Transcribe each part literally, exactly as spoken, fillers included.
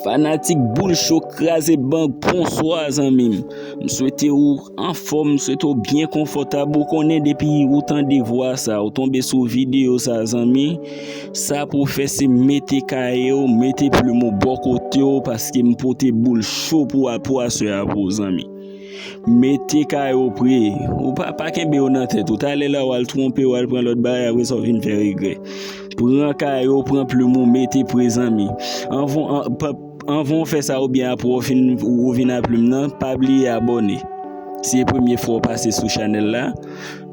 Fanatik Boul Cho kraze bang, bonswa zanmi m. M swete ou anfòm, m swete ou byen konfòtab. Ou konnen depi ou tande vwa sa, ou tonbe sou videyo sa zanmi, sa pou w fè se mete kaye w, mete plim ou bò kote w, paske m pote boul cho pou a, pou aswè a pou ou zanmi. Mete kaye w pre. Ou pa, pa kenbe yo nan tèt ou. Talè la w al twonpe, w al pran lòt bagay, apre sa w vin fè regrè. Pran kaye w, pran plim ou, mete pre zanmi. Anvan, an, pa, anvan w fè sa oubyen apre w fin, ou vin a plim nan, pa bliye abòne. Si se premye fwa w pase sou chanèl la,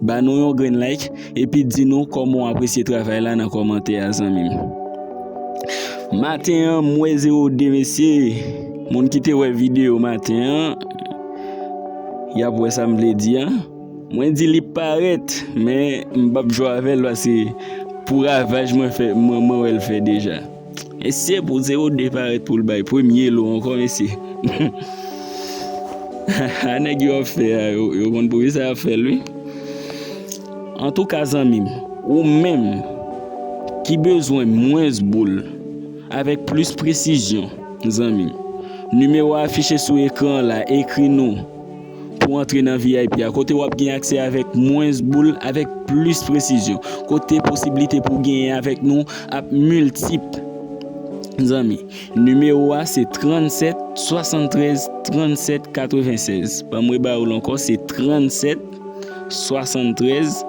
ba nou yon grenn like, epi di nou kòman w apresye travay la nan kòmantè a zanmi m. Maten an, m wè zewo de mesye. Moun ki te wè videyo maten an, y ap wè sa m vle di an. Mwen di li parèt, men m p ap jwe avè l paske pou ravaj mwen fè, mwen, mwen wè l fè deja. Mesye, pou zewo de parèt pou l bay premye lo ankò, mesye. A nèg yo ap fè a, yo, yo konn poukisa y ap fè l, wi. Antouka, zanmi m, ou menm ki bezwen mwens boul avèk plis presizyon, zanmi m, nimewo a afiche sou ekran an la, ekri nou pou antre nan V I P a, kote w ap gen aksè avèk mwens boul, avèk plis presizyon, kote posiblite pou w genyen avèk nou ap miltip, zanmi. Nimewo a se trannsèt swasantrèz trannsèt katrevennsèz. Ban m reba w l ankò, se trannsèt swasantrèz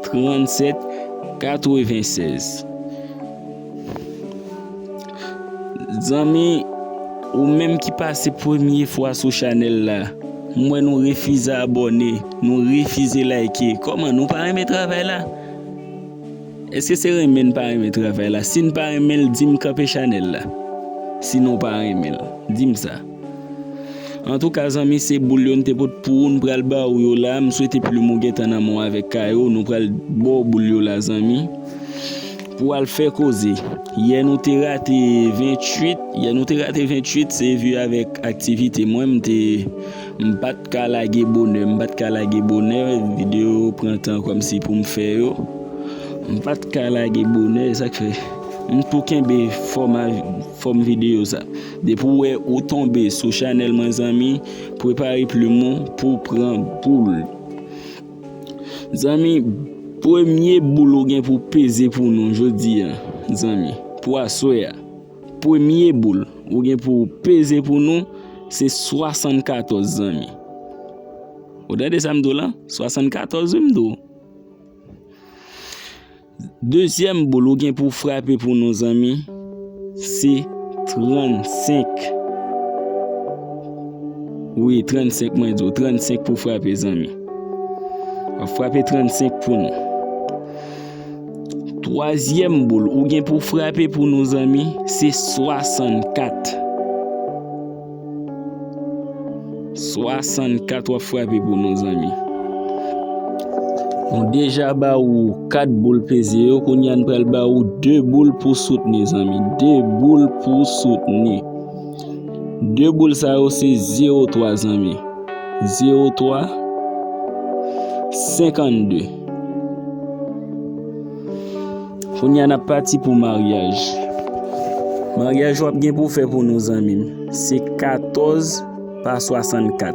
trannsèt katrevennsèz. Zanmi, ou menm ki pase premye fwa sou chanèl la, m wè nou refize abòne, nou refize like. Kòman, nou pa renmen travay la? Èske se renmen n pa renmen travay la? Si n pa renmen l, di m kanpe chanèl la. Si nou pa renmen l, di m sa. Antouka, zanmi, se boul yo n te pot pou ou, n pral ba ou yo la. M swete plim ou gentan nan men w avèk kaye w. Nou pral ba w boul yo la, zanmi, pou w al fè koze. Yè nou te rate venntuit, yè nou te rate venntuit, se vi avèk aktivite mwen, m te, m pa t ka lage bonè, m pa t ka lage bonè, videyo pran tan kòmsi pou m fè yo. M pa t ka lage bonè, sa k fè m tou kenbe fòma, fòm videyo sa. Depi w wè ou tonbe sou chanèl mwen, zanmi, prepare plim ou pou w pran boul. Zanmi, premye boul ou gen pou peze pou nou jodi a, zanmi, pou aswè a. Premye boul ou gen pou peze pou nou, se swasannkatòz, zanmi. Ou tande sa m di w la? Swasannkatòz, wi, m di w. Dezyèm boul ou gen pou frape pou nou, zanmi, se trannsenk. Wi, trannsenk, mwen di w, trannsenk pou frape, zanmi. W ap frape trannsenk pou nou. Twazyèm boul ou gen pou frape pou nou, zanmi, se swasannkat. Swasannkat w ap frape pou nou, zanmi. Nou deja ba ou kat boul peze yo, kounye a n pral ba ou de boul pou soutni, zanmi. De boul pou soutni. De boul sa yo se zewo twa, zanmi. Zewo twa, senkannde. Kounye a n ap pati pou maryaj. Maryaj w ap gen pou fè pou nou, zanmi m, se katòz pa swasannkat.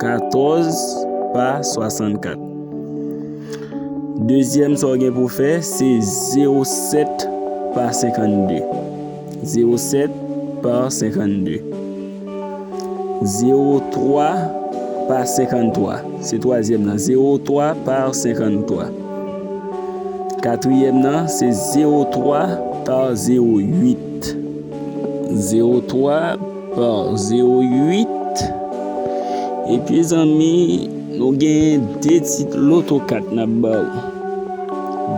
Katòz pa swasannkat. Dezyèm sa w gen pou fè, se zewo sèt pa senkannde. Zewo sèt pa senkannde. Zewo twa pa senkanntwa. Se twazyèm nan. Zewo twa pa senkanntwa. Katriyèm nan, se zewo twa pa zewo uit. Zewo twa pa zewo uit. Epi, zanmi, nou gen de ti loto kat n ap ba w.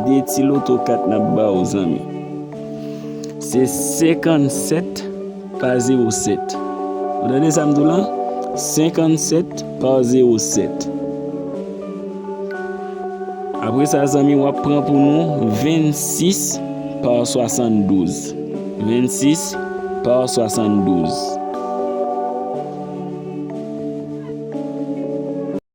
De ti loto kat n ap ba w, zanmi. Se senkannsèt pa zewo sèt. Ou tande sa m di w la? Senkannsèt pa zewo sèt. Apre sa, zanmi, w ap pran pou nou vennsis pa swasanndouz. Vennsis pa swasanndouz.